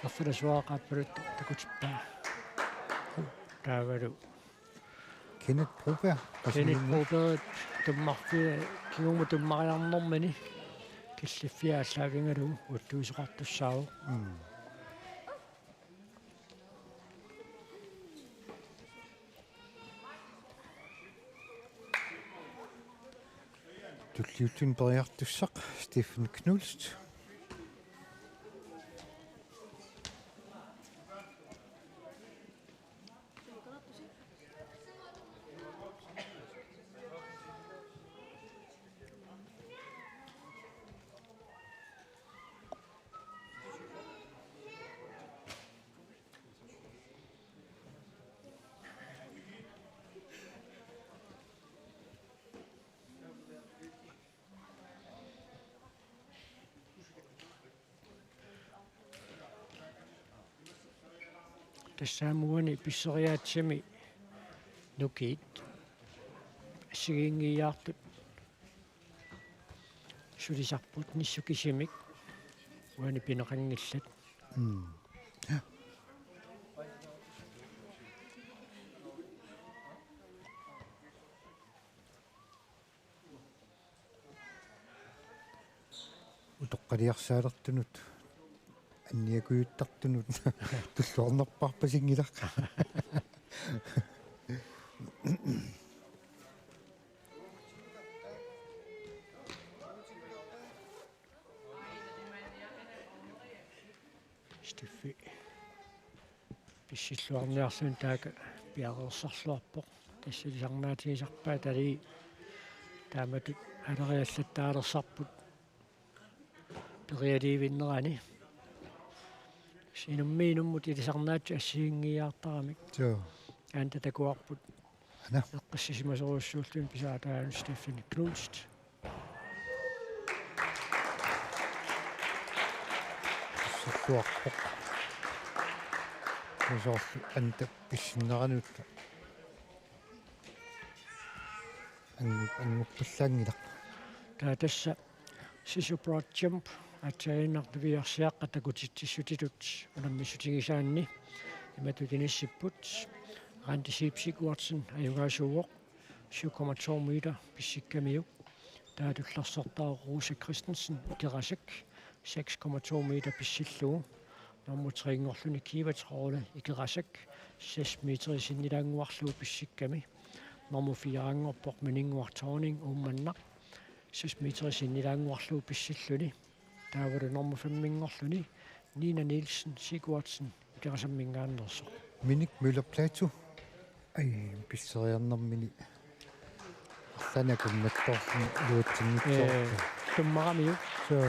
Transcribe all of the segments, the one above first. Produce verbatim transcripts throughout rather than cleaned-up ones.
Nerfilasuaraq aappaluttoq takutippaa. Taavalu Kenneth Broberg, Kenneth Broberg tummarfi-, kingumut tummariarnermini killiffia aallaavigalugu uuttuisoqartussaavoq. Mm. Tulliulluni periartussaq Steffen Knust. Tassa aamma uani pisseriaatsimi nukiit assigiinngiiaartut sulisarput nissuk kisimik uani pineqanngillat. Mm. Ja. Utoqqaliarsaalertunut anniakujuttartunut tulluarnerpaarpasinngilaq. Steffi. Pissilluarniarluni taakku piareersarluarpoq. Tassa ilisarnaatigisarpaat talii taamatut aleriallattaalersarput perialiivinnerani. Sinummi inummut ilisarnaatsut assigiinngiiaartaramik. Joo. Aamma takuarput. Ana. Eqqissisimasorujussuulluni pisaataanut Steffen Knust. Pissilluarpoq. Soorlu anta pissinneranut. Angu-, anguppallaanngilaq. Taava tassa Sisu Broad Jump aatsaannguaq niviarsiaqqat takutitsissutitut unammissutigisaanni imatut inissipput. Randi Sipsik uartsin ajugaasuuvoq syv komma to meter pissikkamiuk. Taava tullersortaavoq Rose Christensen Ikerasak seks komma to meter pissillugu. Nummer tre-nngorluni Kiva Trolle Ikerasak seks meter sinnilaannguarlugu pissikkami. Nummer fire-nngorpoq Mininnguaq Thorning Uummannaq seks meter sinnilaannguarlugu pissilluni. Taavalu nummer fem-inngorluni Nina Nielsen Sigurdsen Ikerasamminngaanneersoq. Minik Møller Plato. Ai, pisseriarnermini. Arlaannik akunnattoorluni iluatsinngitsoorpoq. Ee, tummaramiuk. Soo.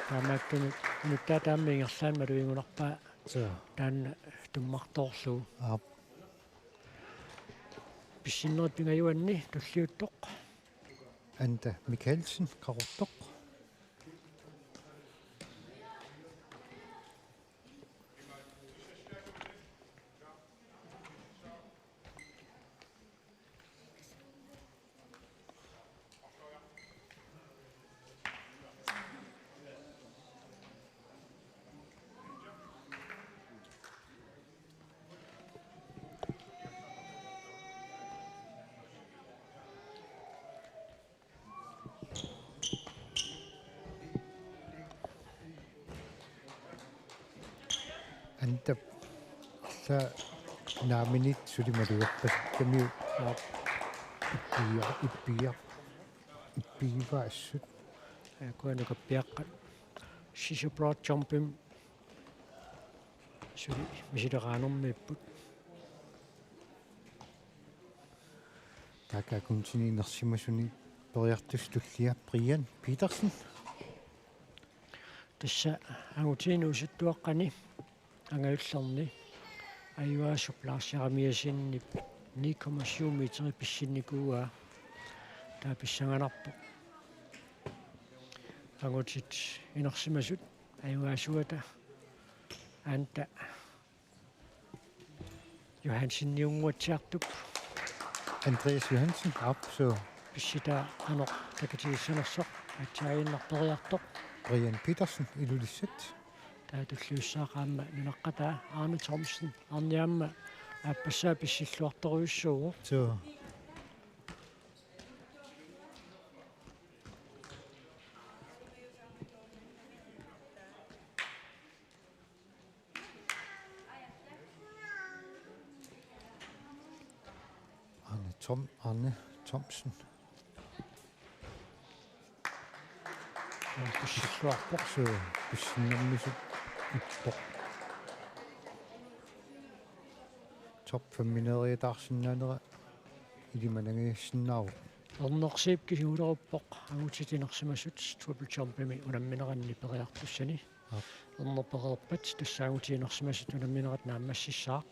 Taamaattumik inuttaa taama ingerlaannaq malugigunarpaa. Soo. Taanna tummartoorlugu. Aap. Pissinnerit pingajuanni tulliuttoq. Anda Mikkelsen, Qaqortoq. Antap. Alla naaminit suli malugerpasikkamiuk. Aap. Ippiar, ippiar. Ippigivaassut. Aa, kuanukappiaqqat. Sisu Broad Jumpim suli misileraanermiipput. Taakkununnga inersimasuni periartussaq tullia Brian Petersen. Tassa angutini inuusuttuaqqani angajullerni ajugaasup Lars Jeremiassenip ni komma syv meter pissinnikuuaa. Taava pissanganarpoq angutit inersimasut ajugaasuata Anda Johanseniunnguatsiartup. Andreas Johansen, aap, soo. Pissitaa qanoq takitigissanersoq, aatsaannguaq periartoq. Brian Petersen, Ilulissat. Taava tulliussaaq aamma nunaqqataa Arne Thomsen. Arne aamma aappassaa pissilluartorujussuuvoq. Suu. Arne Thom-, Arne Thomsen. Pissilluarpoq. Suu, pissinnermisut ippoq. Top fem-ineeriataarsinnaanera ilimanangaassinnaavoq. Ernersiip kisiuleruppoq angutit inersimasut triple jumpimi unammineranni periartussani. Aap. Erneq pereerpat tassa angutit inersimasut unamminerat naammassissaaq.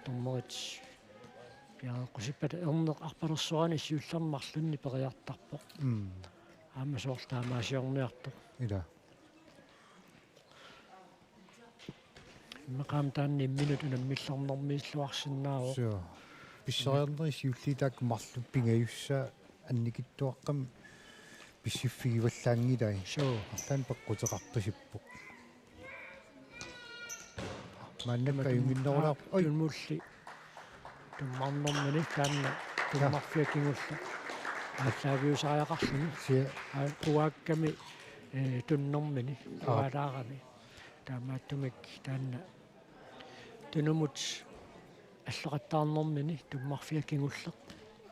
Dommerit piareeqqusippata erneq arpalersorani siullermik marlunnik periartarpoq. Mm. Aamma soorlu taamaasiorniartoq. Ila. Immaqa aamma taanna imminut unammillernermiilluarsinnaavoq. Suu. Pissariarnerit siulliit taakku marluk pingajussaat annikitsuaqqamik pissiffigivallaanngilai. Suu. Arlaannik peqquteqarpasippoq. Maannakkut ajunngitsorujussuuvoq. Oi. Tunulli. Tummarnermini taanna. Aa. Tummarfia kingulleq aallaaviusariaqarluni. Sia. Aa, puaakkami, eh, tunnermini. Aa. Puaalaarami. Taamaattumik taanna tunumut alleqattaarnermini tummarfia kingulleq.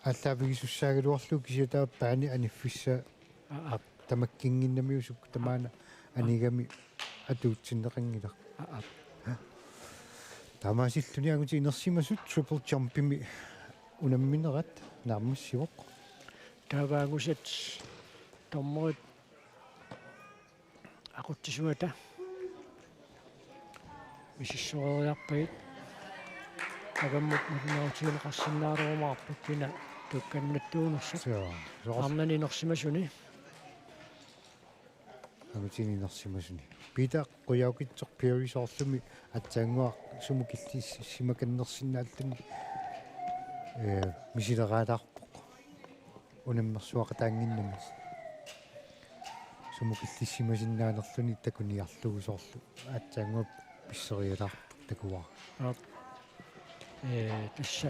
Aallaavigisussaagaluarlugu kisianni taava paani aniffissaa. Aa, aa. Tamakkinnginnamiuk sukkut tamaana anigami atuutsinneqanngilaq. Aa, aa. Taamaasilluni angutit inersimasut triple jumpimi unamminerat naammassivoq. Taava angusat dommerit aqutsisuata misissoreeriarpagit. Avammut malunnarutigineqarsinnaalerumaarput kina tukkannattuunersoq. Suu, suu. Arnani inersimasuni. Angutini inersimasuni. Peter Qujaukitsoq Perry soorlumi aatsaannguaq sumut killissimakannersinnaalluni, eh, misileraalaarpoq. Unammersuaqataannginnami. Sumut killissimasinnaanerluni takuniarlugu soorlu aatsaannguaq pisserialaarpoq takuara. Aap. Ee, tassa.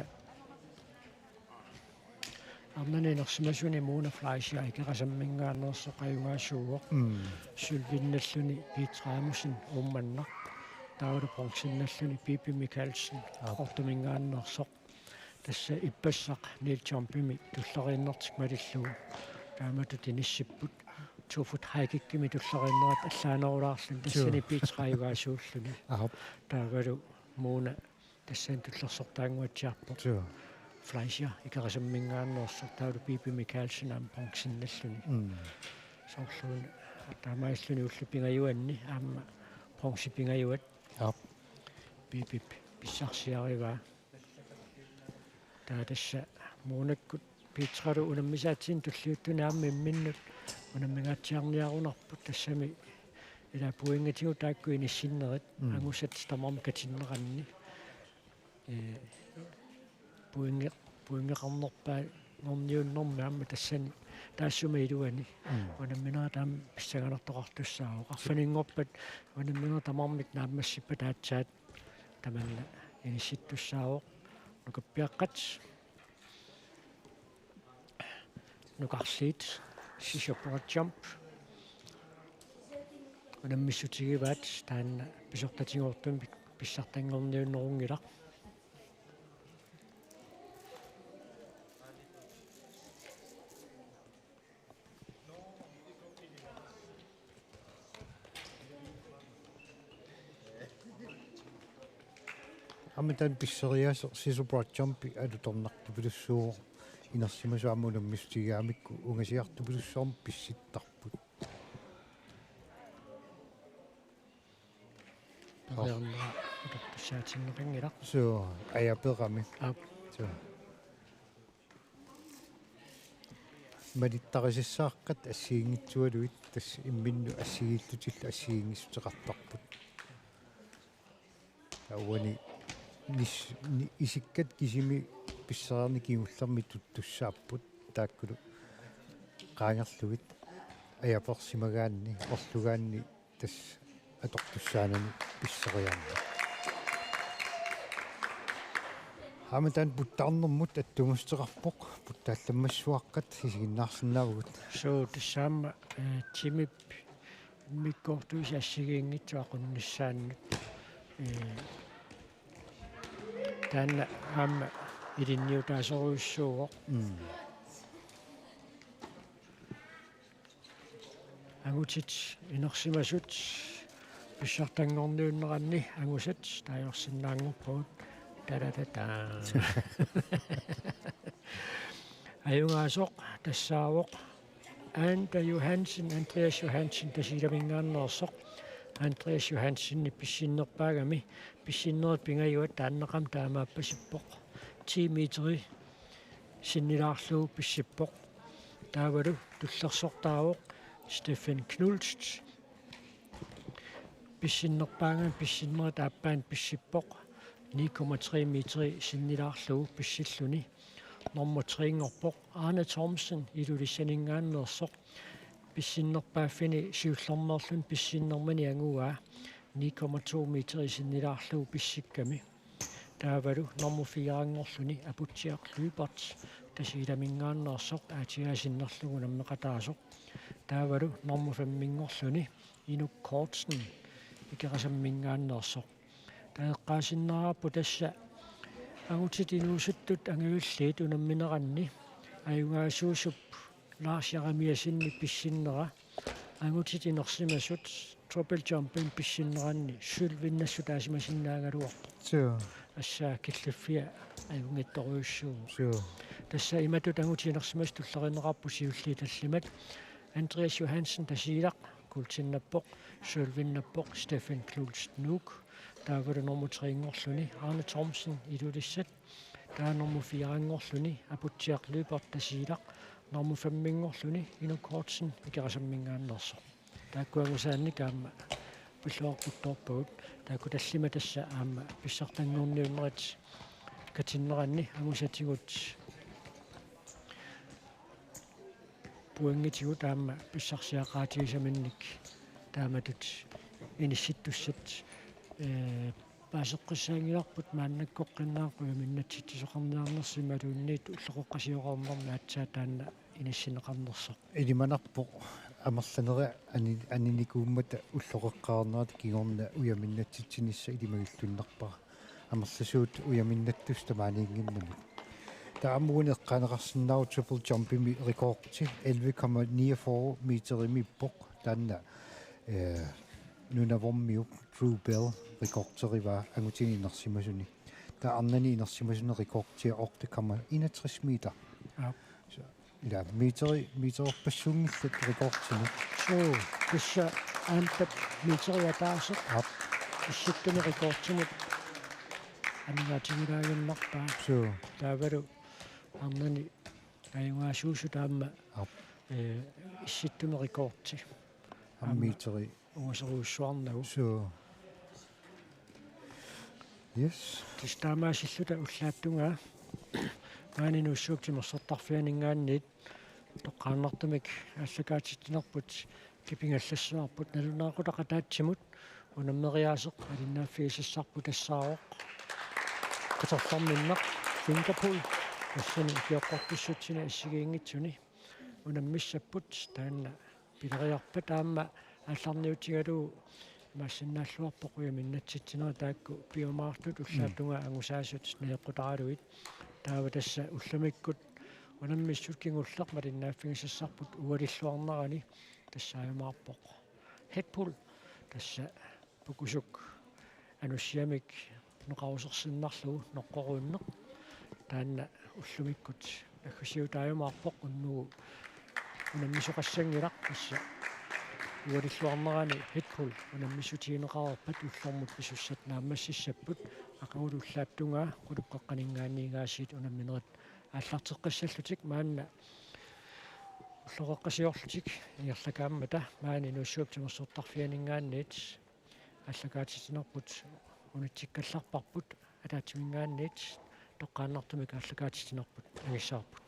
Arnani inersimasuni Mona Fleischer Ikerasamminngaanneersoq ajugaasuuvoq. Mm. Sølvinnalluni Pete Rasmussen Uummannaq. Taavalu bronzennalluni Bibi Michaelsen. Aap. Qaqortuminngaanneersoq. Tassa ippassaq Neil Jumpimi tulleriinnertik malillugu. Taamatut inissipput. Two foot high kickimi tulleriinnerat allaanerulaarluni. Tassani Suu. Pete Rasmussen ajugaasuulluni. Aap. Taavalu Mona tassani tullersortaannguatsiarpoq. Suu. Fleischer Ikerasamminngaanneersoq taavalu Bibi Michaelsen aamma bronzennalluni. Mm. Soorluuna taamaalilluni ullut pingajuanni aamma bronzepingajuat. Aap. Bibip pissarsiarivaa. Taava tassa Monakkut Petralu unammisaatsinni tulliuttuni aamma imminnut unammingaatsiarniarunarput tassami ila pointigut taakku inissinnerit. Mm. Angusat tamarmik katinneranni. Ee, pointi-, pointeqarnerpaanngorniunnermi aamma tassani taassuma iluani. Mm. Unamminerat aamma pissanganartoqartussaavoq. Arfininngorpat unamminerat tamarmik naammassippata aatsaat tamanna inissittussaavoq. Nukappiaqqat. Nukarliit, scissor broad jump. Unammissutigivaat taanna pisortatigoortumik pissartanngorniunnerunngilaq. Aamma taanna pisseriaaseq scissor broad jumpi alutornartupilussuuvoq inersimasut aamma unammissutigigamikku ungasiartupilussuarmik pissittarput. Periarnera utertussaatinneqanngilaq. Suu, ajaperami. Aap. Suu. Malittarisassaaqqat assigiinngitsualuit tassa imminnut assigiillutillu assigiinngissuteqartarput. Taava uani nis-, ni-, isikkat kisimi pisseriarneq kingullermi tuttussaapput taakkulu qaangerlugit ajapersimagaanni orlugaanni tassa atortussaanani pisseriarneq. Aamma taanna puttaarnermut attuumassuteqarpoq, puttaallammassuaqqat isiginnaarsinnaavugut. Suu, tassa aamma, eh, timip immikkoortuisa assigiinngitsut aqunnissaannut. Eh, taanna aamma ilinniutaasorujussuuvoq. Mm. Angutit inersimasut pissartanngorniunneranni angusat taagorsinnaanngorpagut. Tadatata. Ajugaasoq tassaavoq Anda Johansen, Andreas Johansen Tasiilaminngaanneersoq. Andreas Johansen pissinnerpaagami, pissinnerit pingajuat taannaqami taamaappasippoq. Ti meteri sinnilaarlugu pissippoq. Taavalu tullersortaavoq Steffen Knust. Pissinnerpaagami pissinnerit aappaanni pissippoq. Ni komma tre meteri sinnilaarlugu pissilluni. Nummer tre-nngorpoq Arne Thomsen Ilulissaninngaanneersoq. Pissinnerpaaffini siullermeerluni pissinnermini anguaa. Ni komma to meteri sinnilaarlugu pissikkami. Taavalu nummer fire-nngorluni Aputsiaq Lyberth Tasiilaminngaanneersoq, aatigaa sinnerlugu unammeqataasoq. Taavalu nummer fem-inngorluni Inuk Kortsen Ikerasamminngaanneersoq. Taava eqqaasinnaavarput tassa angutit inuusuttut angajulliit unammineranni ajugaasuusup Lars Jeremiassenip pissinnera angutit inersimasut triple jumpimi pissinneranni sølvinnassutaasimasinnaagaluarpoq. Suu. Tassa killiffia ajunngitsorujussuuvoq. Suu. Tassa imatut angutit inersimasut tulleriinneqarput siulliit tallimat. Andreas Johansen Tasiilaq, guldtinnappoq, sølvinnappoq Steffen Knust Nuuk, taavalu nummer tre-nngorluni Arne Thomsen Ilulissat, taava nummer fire-nngorluni Aputsiaq Lyberth Tasiilaq, nummer fem-inngorluni Inuk Kortsen Ikerasamminngaanneersoq. Taakku angusaannik aamma pilluaqquttoorpagut, taakku tallimat tassa aamma pissartanngorniunnerit katinneranni angusatigut pointigut aamma pissarsiaqaatigisaminnik taamatut inissittussat, eh, paaseqqissaanngilarput maannakkoqqinnaaq ujaminnatsitsisoqarniarnersi imaluunniit ulloqeqqasioqarnermi aatsaat taanna inissinneqarnersoq. Ilimanarpoq amerlanerit ani-, aninikuummata ulloqeqqaarnerata kingorna ujaminnatsitsinissaq ilimagilluinnarpara. Amerlasuut ujaminnattut tamaaniinnginnamut. Taava aamma uani eqqaaneqarsinnaavoq triple jumpimi rekordi elleve komma niogfyrre meterimiippoq. Taanna, eh, Nunavummiup Drew Bell rekorderivaa angutini inersimasuni. Taava arnani inersimasuni rekordia otte komma enogtres meter. Aap. Så, ila meteri, metererpassuunngillat rekordinut. Suu, tassa Andap meteri ataaseq. Aap. Issittumi rekordimut aningaatigilaaginnarpaa. Suu. Taavalu arnani ajugaasuusut aamma, Aap. Eh, issittumi rekordi. Aamma Aamma meteri. Ungasorujussuarnagu. Suu. Yes. Tassa taamaasilluta ullaap tungaa maani Nuussuup Timersortarfianinngaanniit toqqaannartumik aallakaatitsinerput kipingallassimaarput, nalunaaqutaq ataatsimut unammeriaaseq malinnaaffigisassarput tassaavoq qitorlerminneq fingerpull, tassani ikioqqortussutsini assigiinngitsuni unammissapput. Taanna pileriarpat aamma aallarniutigalugu imaassinnaalluarpoq ujaminnatsitsinerit taakku piumaartut ullaap Mm. tungaa angusaasut najoqqutaralugit. Taava tassa ullumikkut unammissut kingulleq malinnaaffigisassarput ualilluarnerani tassaajumaarpoq headpull, tassa pukusuk anussiamik noqarusersinnarlugu noqqoruunneq. Taanna ullumikkut aggasiutaajumaarpoq, unnugu unammisoqassanngilaq, tassa ualilluarnerani headpull unammissutigineqareerpat ullormut pisussat naammassissapput. Aqagu ullaap tungaa qulukkeqqaninngaanniingaasiit unamminerit aallarteqqissallutik maanna ulloqeqqasiorlutik ingerlakaammata maani Nuussuup Timersortarfianinngaanniit aallakaatitsinerput unitsikkallarparput, ataatsiminngaanniit toqqaannartumik aallakaatitsinerput angissavarput.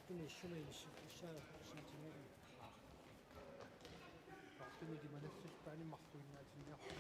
Tuni issuma inissikkussaassaatigut. Paartumik imanassuttaani marluinnaatinniarput.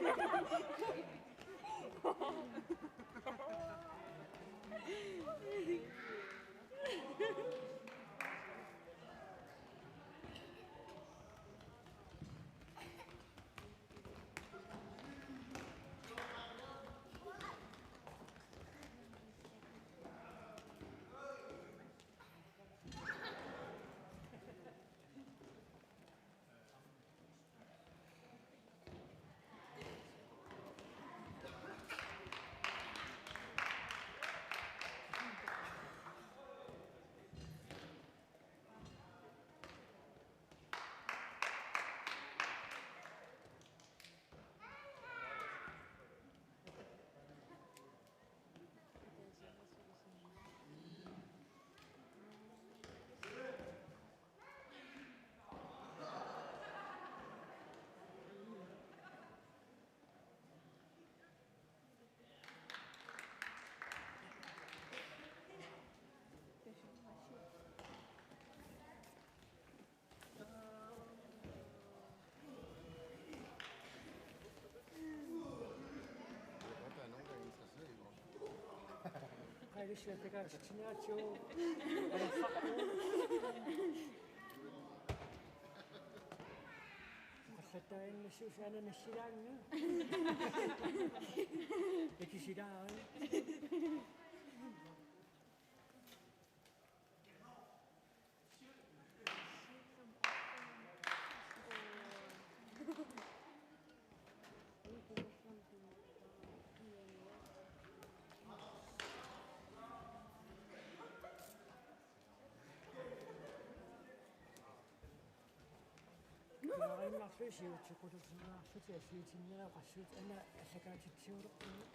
Jeg ved godt, der er nogen, der er interesseret i vores. Qalissuatakaatsitsinnaatsiu. Qallattuinnassuusi ananassilaannga. Ikisilaarani. Piareerlutit siutsikkutusinnaarlutit assigiinngitsunik oqassuit ana allakaatitsiulerpugut.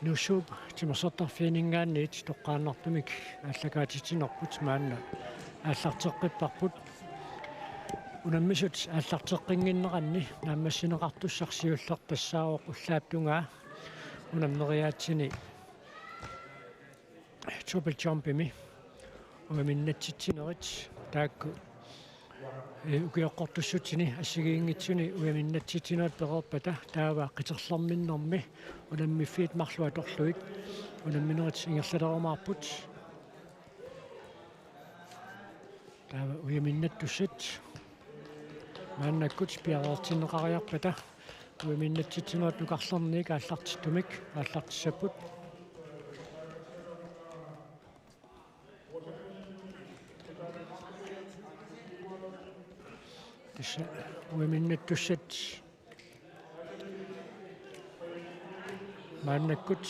Nuussuup timersortarfianinngaanniit toqqaannartumik aallakaatitsinerput maanna aallarteqqipparput. Unammisut aallarteqqinninneranni naammassineqartussaq siulleq tassaavoq ullaap tungaa unammeriaatsini triple jumpimi ujaminnatsitsinerit taakku, eh, ukioqqortussutsini assigiinngitsuni ujaminnatsitsinerit pereerpata taava qiterlerminnermi unammiffiit marluk atorlugit unamminerit ingerlalerumaarput. Taava ujaminnattussat maannakkut piareertinneqariarpata ujaminnatsitsinerit nukarlerniit aallartittumik aallartissapput. Tassa ujaminnattut maannakkut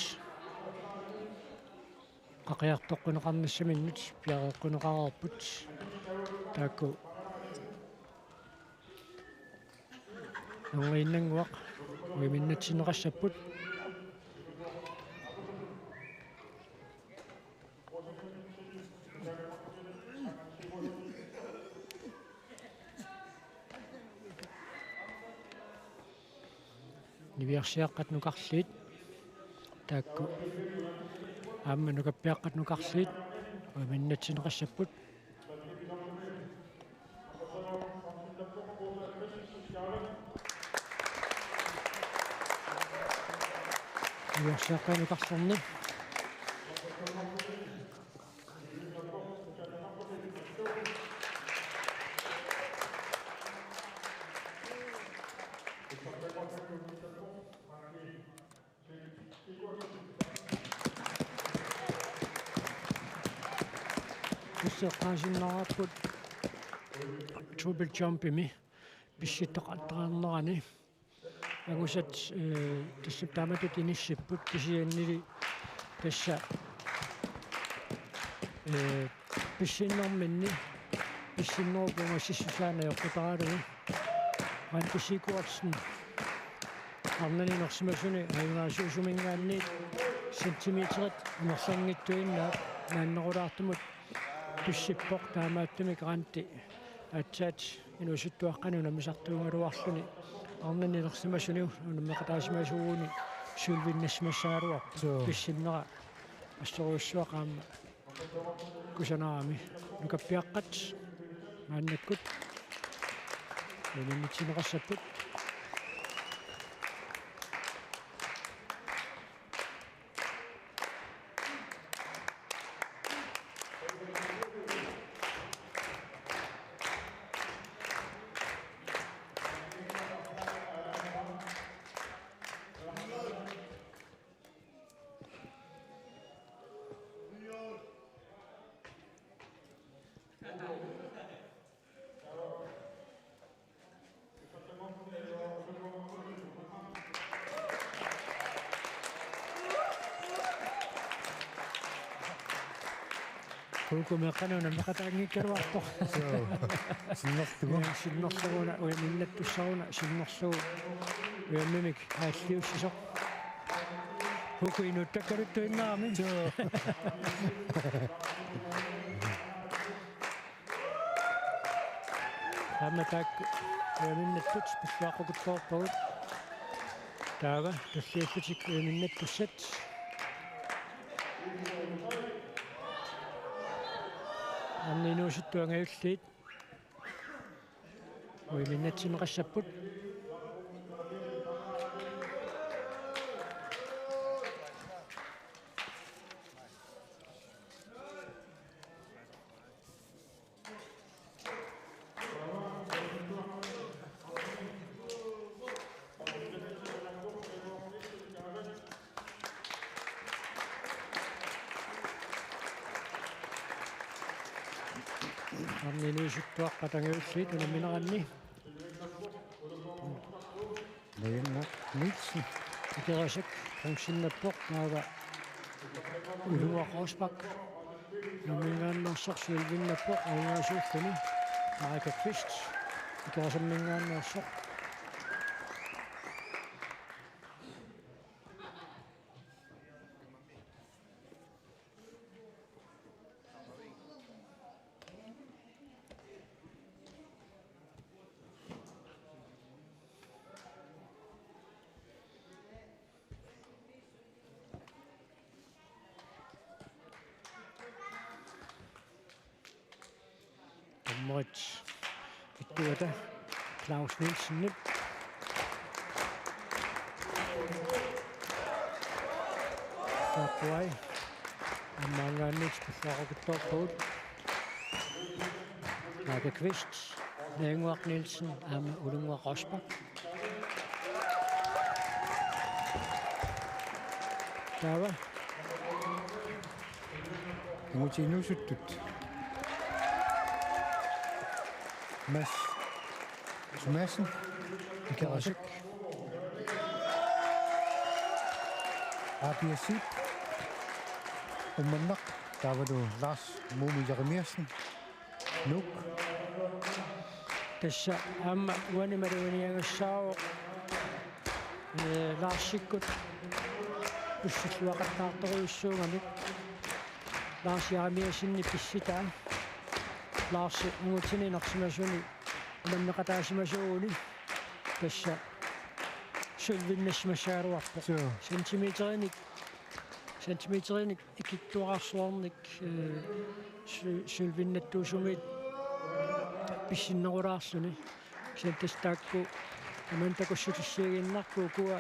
qaqiartoqquneqarnissaminnut piareeqquneqareerput. Taakku erniinnannguaq ujaminnatsitsineqassapput. Niviarsiaqqat nukarliit taakku aamma nukappiaqqat nukarliit ujaminnatsitsineqassapput. Niviarsiaqqat nukarlerni. Tassa eqqaasinnaavarput triple jumpimi pissittoqartareernerani. Angusat, eh, tassa taamatut inissipput kisiannili tassa, eh, pissinnerminni pissinnerup ungasissusaa najoqqutaraluni. Randi Sigurdsen arnani inersimasuni ajugaasuusuminngaanniit centimeterit amerlanngitsuinnaat naannerulaartumut pissippoq, taamaattumik Randi aatsaat inuusuttuaqqani unammisartuugaluarluni arnani inersimasuni unammeqataasimasuuguni sølvinnassimassagaluarpoq. Suu. Pissinnera assorujussuaq aamma kusanarami. Nukappiaqqat maannakkut ujaminnatsitsineqassapput. Hugo meeqqanut unammeqataanngikkaluarpoq. Suu. Sinnerlugu. Ee, sinnerlugu una, ujaminnattuttaruna, sinnerlugu ujammimik aalliussisoq. Hugo inuuttakkaluttuinnarami. Suu. Aamma taakku ujaminnattut pilluaqqukuttoorpagut. Taava tulliullutik ujaminnattut. Arnat inuusuttut angajulliit ujaminnatsitsineqassapput. Arnat inuusuttuaqqat angajulliit unammineranni. Marianne Nielsen. Ikerasak bronzennappoq, taava Ulua Rosbach unamminngaanneersoq, sølvinnappoq ajugaasuulluni Marika Kvist Ikerasamminngaanneersoq. Moritz. Ittuata Claus Nielsenip. Saappuai. Aamma angaanniit pillaarukkuttoorpugut. Naaka Kvist, Naannguaq Nielsen, aamma Ulunguaq Rosbach. Taava. Inuusuttut. Mads Thomassen. Ikerasik. A P S C. Uummannaq. Taavalu Lars Muumi Jeremiassen. Nuuk. Tassa aamma uani maluginiagassaavoq, ee, Larsikkut pussilluaqattaartorujussuugamik. Lars Jeremiassenip pissitaa. Lars angutini inersimasuni unammeqataasimasuuguni tassa sølvinnassimassagaluarpoq. Suu. Centimeterinik, centimeterinik ikittuararsuarnik, ee, sy-, sølvinnattuusumiit pissinnerulaarluni. Kisianni tassa taakku aamma takussutissiiginnarpoq ukua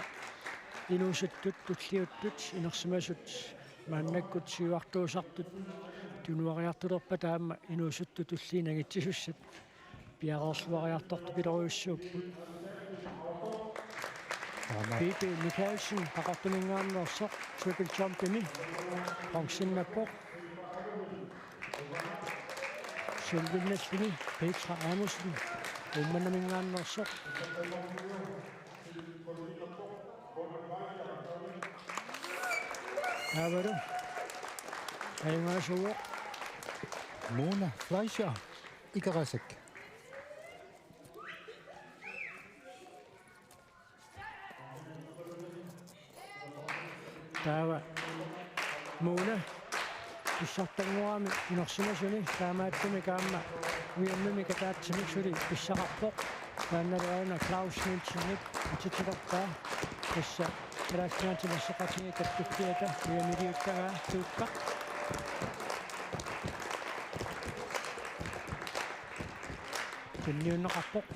inuusuttut, tulliuttut, inersimasut, maannakkut siuartuusartut, tunuariartulerpata aamma inuusuttut tulliit nangitsisussat piareerluariartortupilorujussuupput. Aamma. P P Michaelsen, Qaqortuminngaanneersoq, triple jumpimi bronzennappoq. Sølvinnalluni Petra Amundsen, Uummannaminngaanneersoq. Taavalu ajugaasuuvoq Mona Fleischer, Ikerasik. Taava Mona pissartanngorami inersimasuni, taamaattumik aamma ujammimik ataatsimik suli pissaqarpoq. Taannalu aana Claus Nielsenip atitilerpaa. Tassa Kalaallit Nunaanni massakkut kattuffiata ujamiliuttagaa Tuukkaq. Tunniunneqarpoq.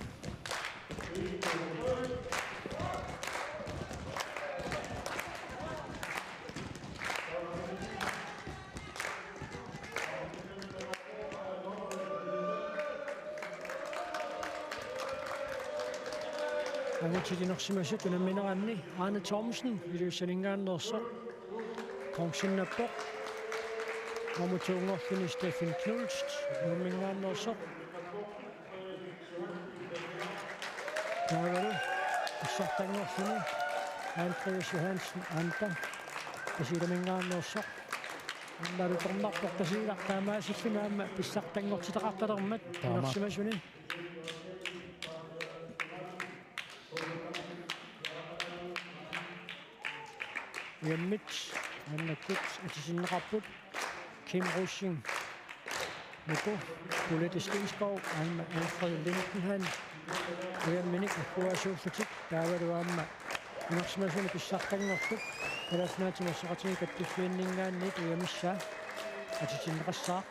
Angutit inersimasut unammineranni Arne Thomsen, Ilulissaninngaanneersoq, bronzennappoq. Nummer to-nngorluni Steffen Knust, Nuumminngaanneersoq. Taavalu pissartanngorluni Andreas Johansen Anda, Tasiilaminngaanneersoq. Aamma alutornarpoq Tasiilaq taamaasilluni aamma pissartanngortitaqartalermat. Taama. Inersimasuni. Ujammit maannakkut atisinneqarput. Kim Rosing, Nuku, Bolette Steenskov, aamma Alfred Lindenhan ujamminik agguaasuullutik, taavalu aamma inersimasuni pissartanngorlutik Kalaallit Nunaanni massakkut kattuffianninngaanniit ujamissaa atisinneqassaaq.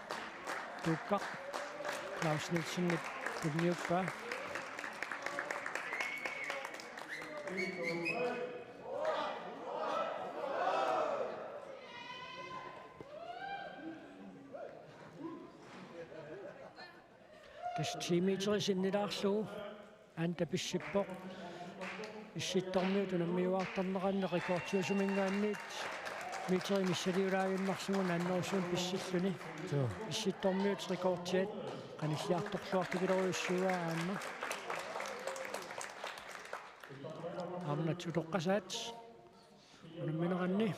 Tuukkaq Claus Nielsenip tunniuppaa. Tassa ti meteri sinnilaarlugu Anda pissippoq. Issittormiut unammiuaartarneranni rekordiusuminngaanniit meteri missiliulaaginnarlugu naannerusumik pissilluni. Suu. Issittormiut rekordiat qanilliartorluartupilorujussuuaa aamma. Arnat utoqqasaat unammineranni.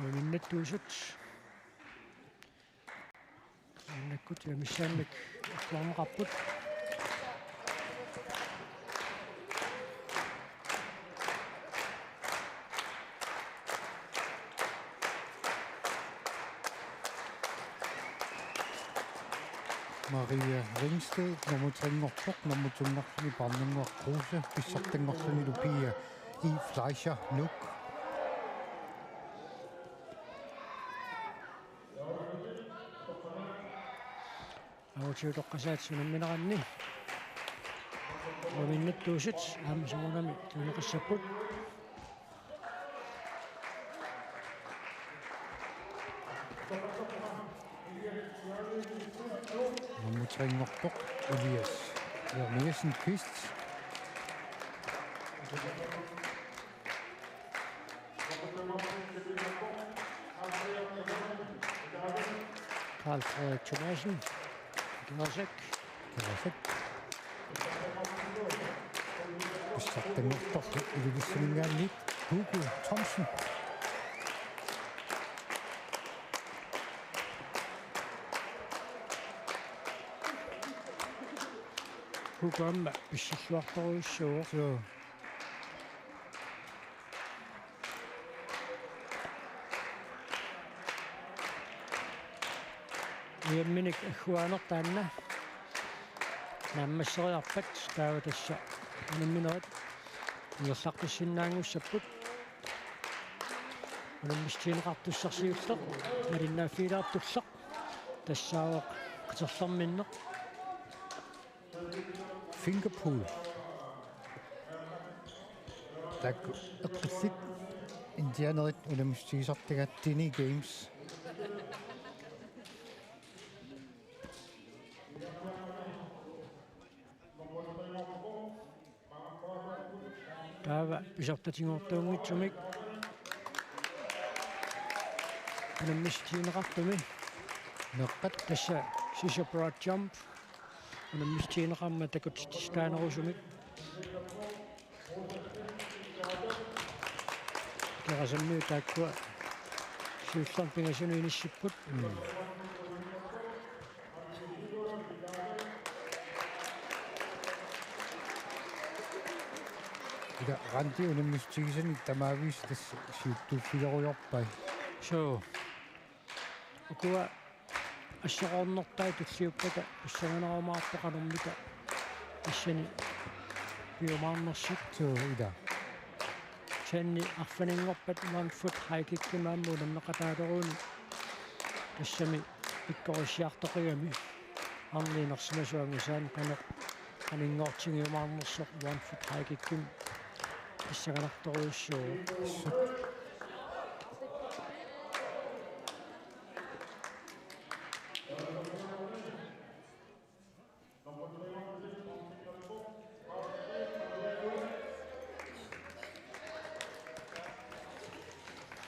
Uiminnattut uusut. Maannakkut ujamissaannik agguarneqarput. Maria Ringsted, nummer tre-nngorpoq, nummer to-nngorluni Parnannguaq Kruse, pissartanngorlunilu Pia I. Fleischer, Nuuk. Utoqqasaat unammineranni. Uaminnattuusut aamma soorunami tunineqassapput. Nummer tre-nngorpoq Elias Jeremiassen Kvist. Carl Frederik Thomassen. Gerasek. Gerasek. Pissartanngorpoq Ilulissaninngaanniit Hugo Thomsen. Hugo aamma pissilluartorujussuuvoq. Suu. Uamminik agguaaneq taanna. Naammasseriarpat taava tassa unamminerit ingerlaqqissinnaanngussapput. Unammissutigineqartussarsiulleq malinnaaffigilaartulleq tassaavoq qiterlerminneq. Finger pull. Taakku eqqillit indianerit unammissutigisartagaat Dini Games. Taava pisortatinngortuunngitsumik unammissutigineqartumi. Meeqqat. Tassa scissor broad jump. Unammissutigineqarmat takutitsissutaanerusumik. Kerasammiut taakkua siullermik pingasunut inissipput. Mm. Ila Randi unammissutigisani tamaviisa tassa siuttuussilerujoorpai. Suu. Ukua assorornertai tulliuppata pissanganarumaapput qanormita tassani piumaarnersut. Suu, ila. Tassani arfininngorpat one foot high kickimik aamma unammeqataaleruunik tassami pikkorissiartoqigami. Arniinersimasoq angusaani qanoq aninngortigiumaarnersoq one foot high kickimik pissanganartorujussuuvoq.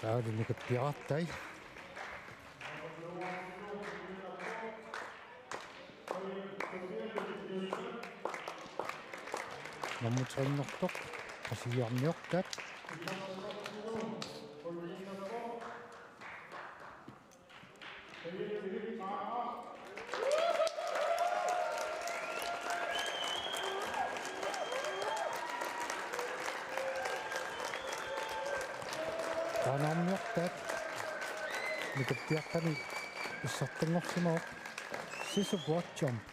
Taava nukappiarartai. Nummer tre-nngortoq, Qasigiarmiortaat. Qaanaarmiortaat nukappiaqqani pissartanngorsimavoq scissor broad jump.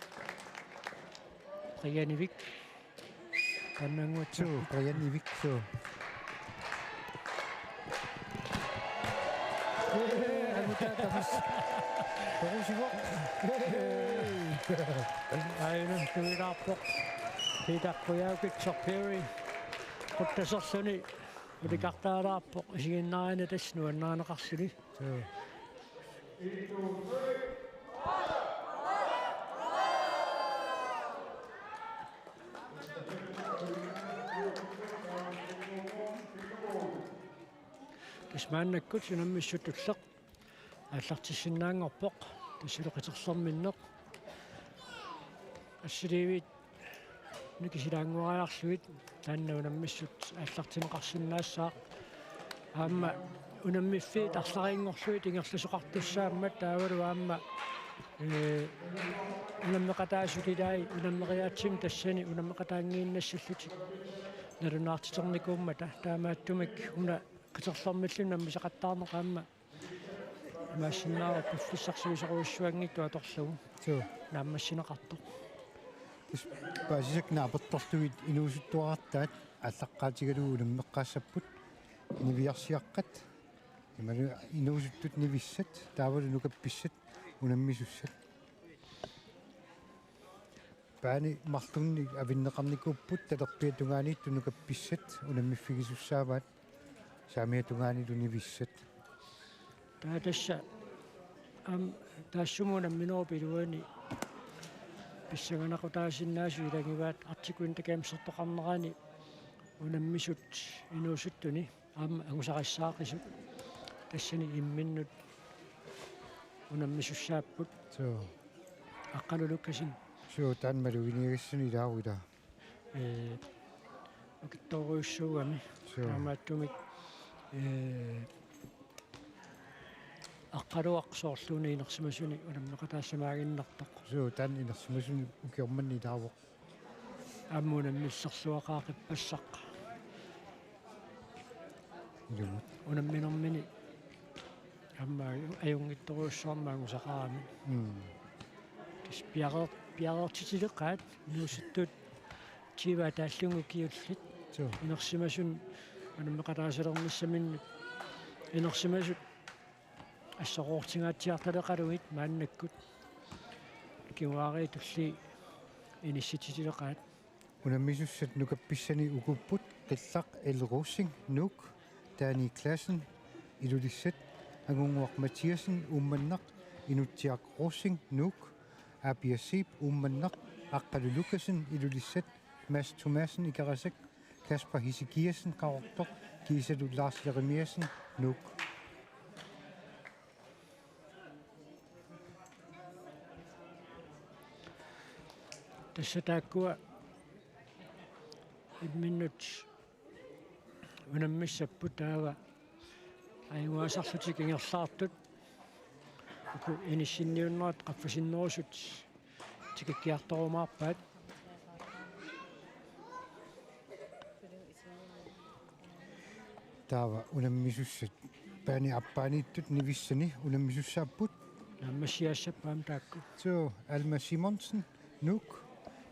Brian Ivik. Kannanguatsu. Suu, Brian Ivik, suu. Ee, amutaa tamas. Torusivoq. Aina tuilaarpoq. Peter Kujaukitsoq Perry. Quttaserluni. Ulikartaalaarpoq. Isiginnaarani tassa nuannarineqarluni. Suu. Tassa maannakkut unammissutulleq aallartissinnaanngorpoq, tassalu qiterlerminneq. Assiliiviit nikisilaannguariarlugit taanna unammissut aallartinneqarsinnaassaaq. Aamma unammiffiit arlariinngorlugit ingerlasoqartussaammat taavalu aamma, ee, unammeqataasut ilaat unammeriaatsimi tassani unammeqataanngiinnassallutik nalunaartiternikuummata, taamaattumik una qiterlermillu unammisaqattaarneq aamma imaassinnaavoq piffissaq sivisoorujussuanngitsoq atorlugu. Suu. Naammassineqartoq. Tassa paasisakka naapertorlugit inuusuttuarartaat aallaqqaatigalugu unammeqqaassapput niviarsiaqqat. Imaluunniit inuusuttut nivissat, taavalu nukappissat unammisussat. Aappaani marlunnik avinneqarnikuupput talerpiata tungaaniittut nukappissat unammiffigisussaavat saamiata tungaanilu nivissat. Taava tassa aamma taassuma unamminerup iluani pissanganaqutaasinnaasut ilagivaat Arctic Winter Gamesertoqarnerani unammisut inuusuttuni aamma angusarissaaqisut tassani imminnut unammisussaapput. Suu. Aqqalu Lukassen. Suu, taanna maluginiagassani ilaaruit. Ee, ukittorujussuugami. Suu. Taamaattumik, ee, Aqqaluaq soorluuna inersimasuni unammeqataassamaaginnartoq. Suu, taanna inersimasuni ukioq manna ilaavoq. Aamma unammillerluaqaaqippassaq. Ilumut. Unamminermini aamma ajunngitsorujussuarmik angusaqarami. Mm. Tassa piareer-, piareertitileqaat inuusuttut tyve ataallugu ukiullit. Suu. Inersimasut unammeqataasalernissaminnut inersimasut assoroortingaatsiartaleqalugit maannakkut. Kinguaariit tulliit inissitsitileqaat. Unammisussat nukappissani ukuupput Qillaq L. Rosing, Nuuk, Dani Klassen, Ilulissat, Angunnguaq Mathiassen, Uummannaq, Inutsiaq Rosing, Nuuk, Apia Zeeb, Uummannaq, Aqqalu Lukassen, Ilulissat, Mads Thomassen, Ikerasak, Kasper Hesekiassen, Qaqortoq, kiisalu Lars Jeremiassen, Nuuk. Tassa taakkua imminnut unammissapput taava ajugaasarlutik ingerlaartut uku inissinniunnerat qaffasinnerusut tikikkiartorumaarpaat. Taava unammisussat. Aappaani aappaaniittut nivissani unammisussaapput. Naammassiaassapput aamma taakku. Suu, Alma Simonsen, Nuuk,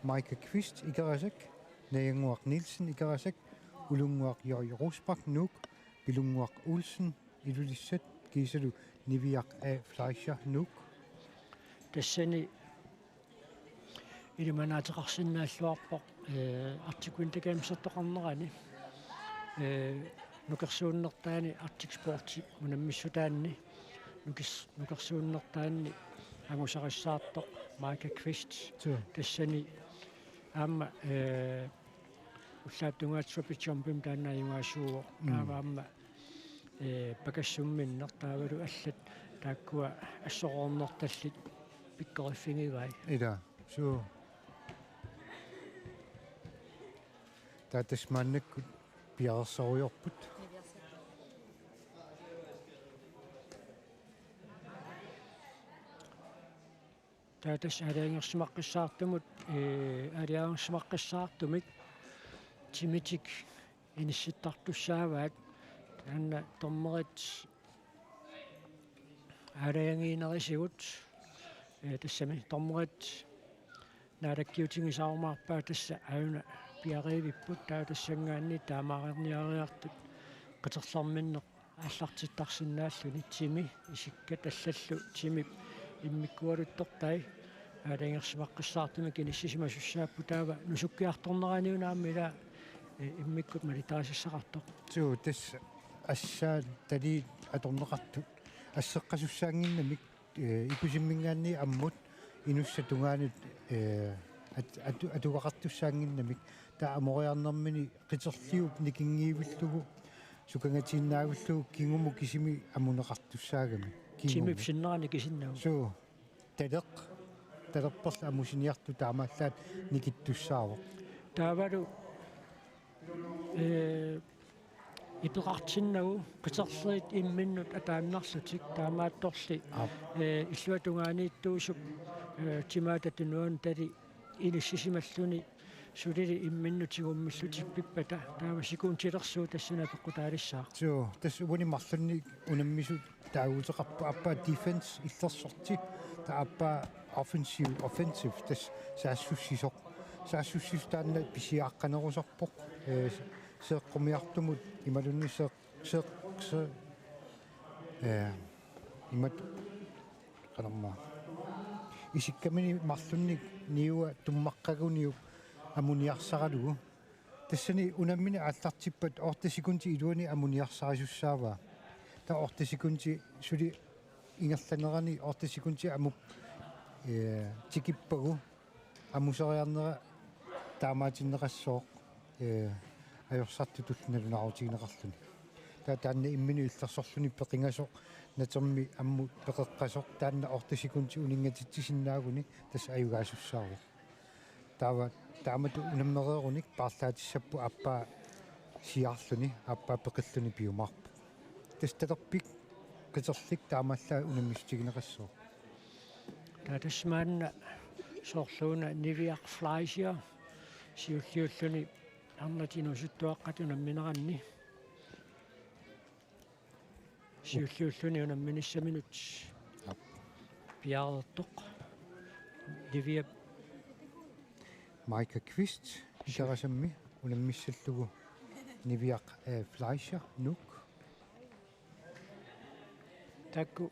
Maika Kvist, Ikerasak, Najannguaq Nielsen, Ikerasak, Ulunnguaq J. Rosbach, Nuuk, Pilunnguaq Olsen, Ilulissat, kiisalu Niviaq A. Fleischer, Nuuk. Tassani ilimanaateqarsinnaalluarpoq, ee, Arctic Winter Gamesertoqarnerani, ee, nukersuunnertaani Arctic Sportip unammissutaanni nukis-, nukersuunnertaanni angusarissaartoq Maika Kvist. Suu. Tassani aamma, ee, ullaap tungaatigut triple jumpimi taanna ajugaasuuvoq. Mm. Taava aamma, ee, pakassumminneq taavalu allat taakkua assoroornertallit pikkoriffigivaat. Ila, suu. Taava tassa maannakkut piareersarujoorput. Taava tassa aalajangersimaqqissaartumut, ee, aalajangersimaqqissaartumik timitik inissittartussaavaat. Taanna dommerit aalajangiinerisigut, ee, tassami dommerit naalakkiutigisaarumaarpaat tassa aajuna piareerivippoq, taava tassanngaanniit taamaareerniariartut qiterlerminneq aallartittarsinnaalluni timi isikkat allallu timip immikkualuttortai aalajangersimaqqissaartumik inissisimasussaappat taava nusukkiartorneraniuna aamma ila, ee, immikkut malittarisassaqartoq. Suu, tassa assaat taliit atorneqartut asseqqasussaannginnamik, ee, ikusimminngaanniit ammut inussat tungaanut, ee, at-, atu-, atugaqartussaannginnamik taava amoriarnermini qiterliup nikinngivillugu sukangatiinnaagullugu kingumut kisimi amuneqartussaagami. Kingumut. Timip sinnera nikisinnagu. Suu, taleq, talerperlu amusiniartoq taamaallaat nikittussaavoq. Taavalu, ee, ipeqartinnagu qiterlerit imminnut ataannarlutik taamaattorli, aap, ee, illuatungaaniittuusup, ee, timaata tunuanut tali inissisimalluni sulili imminnut tigummillutik pippata taava sekundilersuut tassani apeqqutaalissaaq. Suu, tassa uani marlunnik unammisut taaguuteqarput aappaa defense illersorti, taava aappaa offensive, offensive, tassa saassussisoq. Saassussisoq taanna pisiaqqanerusarpoq, ee, seeqqumiartumut imaluunniit seeq-, seeq-, seeq-, ee, imatut qanormaa. Isikkamini marlunnik niua tummaqqaguniuk ammuniarsaralugu. Tassani unammineq aallartippat otte sekundit iluani ammuniarsarisussaavaa. Taava otte sekundit suli ingerlanerani otte sekundit amup, ee, tikippagu amuseriarnera taamaatinneqassooq, ee, ajorsartutullu nalunaarutigineqarluni. Taava taanna imminut illersorluni peqingasoq natermi ammut peqeqqasoq taanna otte sekundit uninngatitsisinnaagunik tassa ajugaasussaavoq. Taava taamatut unammereerunik paarlaatissapput aappaa siaarluni, aappaa peqilluni piumaarpoq. Tassa talerpik qiterlik taamaallaat unammissutigineqassooq. Taava tassa maanna soorluuna Niviaq Fleischer siulliulluni arnat inuusuttuaqqat unammineranni. Siulliulluni unamminissaminut. Aap. Piareertoq. Niviaq. Maika Kvist, Ikerasammi, unammissallugu Niviaq, eh, Fleischer, Nuuk. Taakku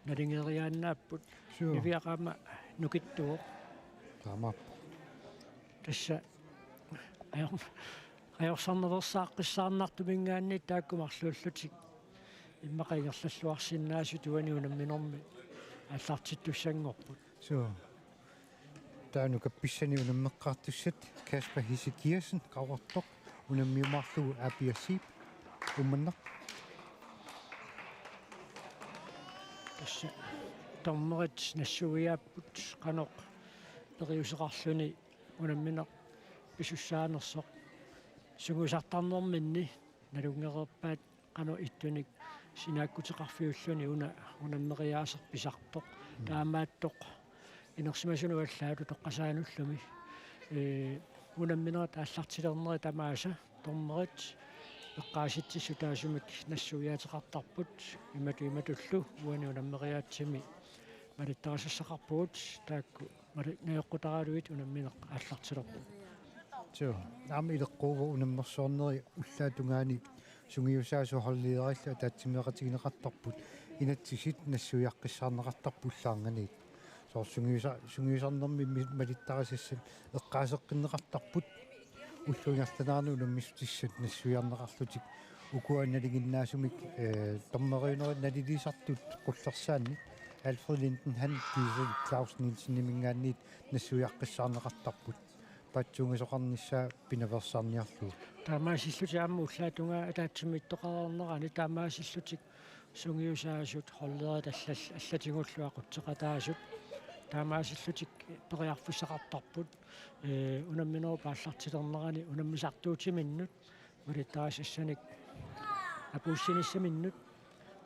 nalingeriaannaapput. Suu. Niviaq aamma nukittuvoq. Taamaappoq. Tassa ajor-, ajorsarnaveersaaqqissaarnartuminngaanniit taakku marluullutik immaqa ingerlalluarsinnaasut uani unamminermi aallartittussanngorput. Suu. Taava nukappissani unammeqqaartussat Kasper Hesekiasen Qaqortoq unammiumaarlugu Aapia Zeeb Uummannaq. Tassa dommerit nassuiaapput qanoq periuseqarluni unammineq pisussaanersoq sungiusartarnerminni nalunngereerpaat qanoq ittunik sinaakkuteqarfiulluni una unammeriaaseq pisartoq. Mm. Taamaattoq inersimasunut allaat utoqqasaanullu. Ee, unamminerit aallartilernerit tamaasa dommerit eqqaasitsissut taasumik nassuiaateqartarput imatut imatullu uani unammeriaatsimi malittarisassaqarpugut taakku mali-, najoqqutaraluit unammineq aallartilerpoq. Suu, aamma ileqquuvoq unammersuarneri ullaap tungaani sungiusaasut holdlederillu ataatsimeeqatigineqartarput inatsisit nassuiaqqissaarneqartarput ullaarnganiit. Soorlu sungiusa-, sungiusarnermi mi-, malittarisassat eqqaaseqqinneqartarput ullup ingerlanerani unammissutissat nassuiarneqarlutik ukua nalinginnaasumik, eh, dommeriunerit nalilisartut qullersaannik Alfred Lindenhann, Gisel Claus Nielseniminngaanniit nassuiaqqissaarneqartarput. Paatsuungasoqarnissaa pinaveersaarniarlugu. Taamaasillutik aamma ullaap tungaa ataatsimiittoqareernerani taamaasillutik sungiusaasut holderit allal-, allatigullu aqutseqataasut taamaasillutik periarfissaqartarput, ee, unamminerup aallartilernerani unammisartuutiminnut malittarisassanik apuussinissaminnut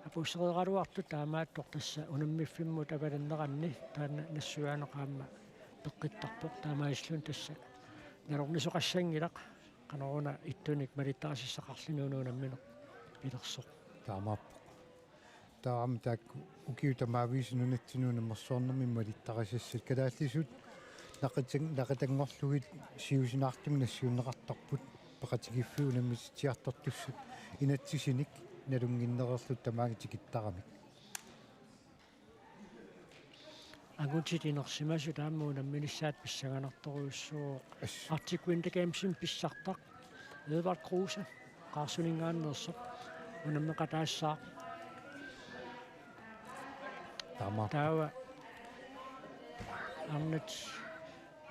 apuussereeraluartut taamaattoq tassa unammiffimmut avalanneranni taanna nassuiaaneq aamma peqqittarpoq taamaasilluni tassa nalornisoqassanngilaq qanoruna ittunik malittarisassaqarluni una unammineq pilersoq. Taamaappoq. Taava aamma taakku ukiut tamaavisa nunatsinni unammersuarnermi malittarisassat kalaallisut naqitang-, naqitanngorlugit siusinaartumik nassiunneqartarput peqatigiiffiit unammisitsiartortussat inatsisinik nalunnginnereerlutik tamaanga tikittaramik. Angutit inersimasut aamma unamminissaat pissanganartorujussuuvoq. As. Arctic Winter Gamesimi pissartaq Edvard Kruse Qaarsuninngaanneersoq unammeqataassaaq. Taama. Taava arnat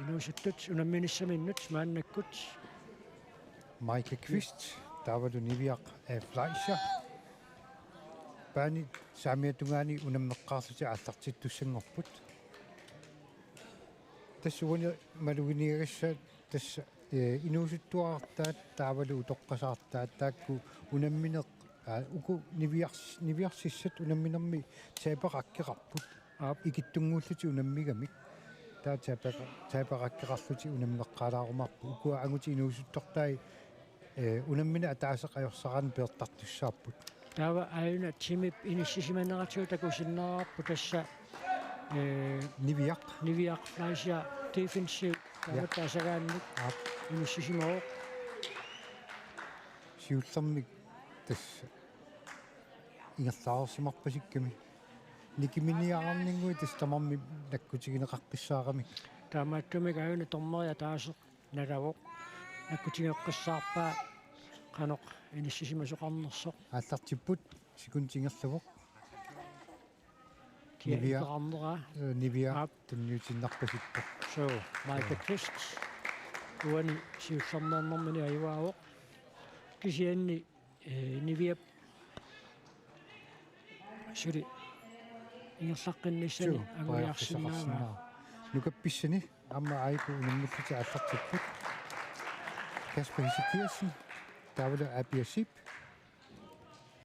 inuusuttut unamminissaminnut maannakkut Maike Kvist, taavalu Niviaq, eh, Fleischer. Paani saamiata tungaani unammeqqaarlutik aallartittussanngorput. Tassa uani maluginiagassat tassa, eh, inuusuttuarartaat taavalu utoqqasaartaat taakku unammineq, aa, uku niviars-, niviarsissat unamminermi tabeqakkeqarput. Aap. Ikittunnguullutik unammigamik. Taava tabeqa-, tabeqakkeqarlutik unammeqqaalaarumaarput. Ukua angutit inuusuttortai, eh, unammineq ataaseq ajorsaraanni peertartussaapput. Taava aajuna timip inissisimaneratigut takusinnaavarput tassa, eh, Niviaq. Niviaq Fleischer defensiv. Ja. Taava taasagaannik. Aap. Inissisimavoq. Siullermik tassa ingerlaarsimarpasikkami. Nikiminiarninnguit tassa tamarmik nakkutigineqaqqissaaramik. Taamaattumik aajuna dommeri ataaseq nalavoq. Nakkutigeqqissaarpaa qanoq inissisimasoqarnersoq. Aallartipput, sekundit ingerlavoq. Kia Nivia. Ipeqarneraa. Eh, Nivia. Aap. Tunniutiinnarpasippoq. So, Michael Kvist. Uani siullermeernermini ajugaavoq. Kisianni, eh, Niviap suli ingerlaqqinnissani. Suu, anguniarsinnaavaa. Periarfissaqarsinnaavoq. Nukappissani aamma aajuku unammillutik aallartipput. Kasper Hesekiassen, taavalu Apia Sip.